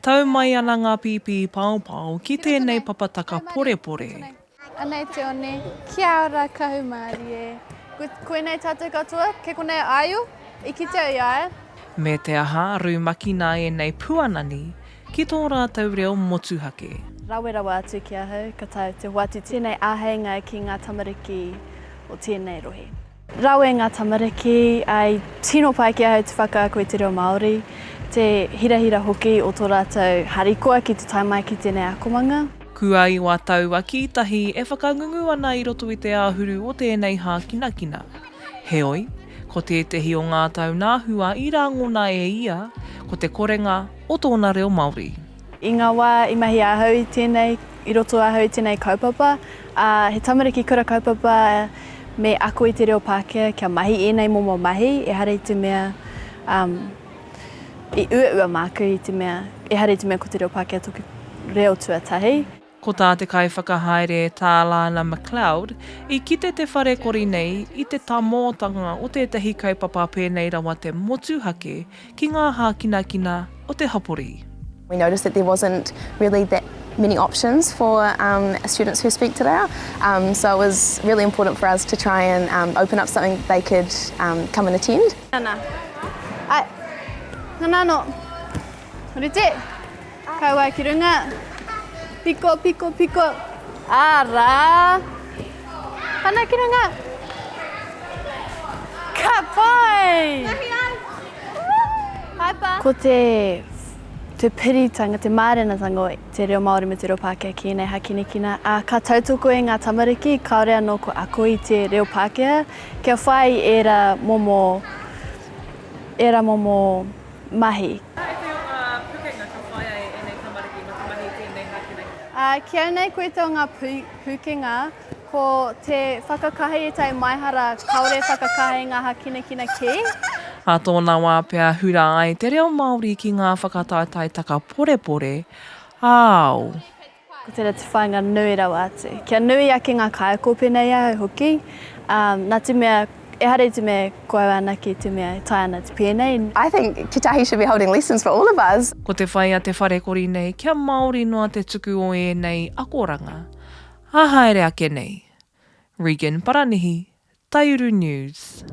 Tau mai ana ngā pīpī paopao ki tēnei papa taka porepore. Anei te one. Kia ora Kahumārie. Koinei tātou katoa, kei konei a Aio, i kite au i a ia. Me te aha, rumakina ēnei puanani ki tō rātou reo motuhake. Rawe rawa atu ki ahau, ka taea te hoatu tēnei āheinga ki ngā tamariki o tēnei rohe. Rawe ngā tamariki, ā, i tino pai ki ahau te whakaako i te reo Māori, te hirahira hoki o tō rātou harikoa ki te tae mai ki tēnei akomanga. Kua iwa tau a Kītahi e whakangungu ana i roto i te āhuru o tēnei hākinakina. Heoi, ko tētehi o ngā taunāhua i rāngona e ia, ko te korenga o tōna reo Māori. I ngā wā i mahi ahau i tēnei, i roto ahau i tēnei kaupapa, ā, he tamariki kura kaupapa me ako i te reo Pākehā kia mahi ēnei momo mahi, ehara i te mea, um, i uaua māku i te mea, ehara i te mea ko te reo Pākehā toku reo tuatahi. Ko tā te kaiwhakahaere, tā Lana McLeod, i kite te wharekori nei i te tamōtanga o tētahi kaupapa pēnei rawa te motuhake ki ngā hākinakina o te hapori. We noticed that there wasn't really that many options for um, students who speak te reo, um, so it was really important for us to try and um, open up something they could um, come and attend. Nana. Ai. Nana no. Rite. Kauae ki runga. Piko, piko, piko. Arā! Ana ki runga. Ka pai! Mahi au! Hai pa! Ko te, te piritanga, te mārenatanga o te reo Māori me te reo Pākehā ki ēnei hakinakina, ā, ka tautoko i ngā tamariki kāore anō ko ako i te reo Pākehā kia whai i ērā momo, ērā momo mahi. He aha o ngā pukenga ka whai ai ēnei tamariki ma te mahi i tēnei hākinakina? Ā, ki au nei koe te o ngā pūkenga, ko te whakakaha i ētahi maihara kāore e whakakaha i ngā hākinakina kē. Ā tōna wā pea hura ai te reo Māori ki ngā whakataetae takaporepore ā-ao. Ko tērā te whāinga nui rawa atu. Kia nui ake ngā kaiako pēnei i ahau hoki, ā, nā te mea, ehara i te mea ko au anake te mea e taea ana te pēnei. I think Titahi should be holding lessons for all of us. Ko te whai a te wharekori nei kia Māori noa te tuku o ēnei akoranga, ā haere ake nei. Regan Paranihi, Taiuru News.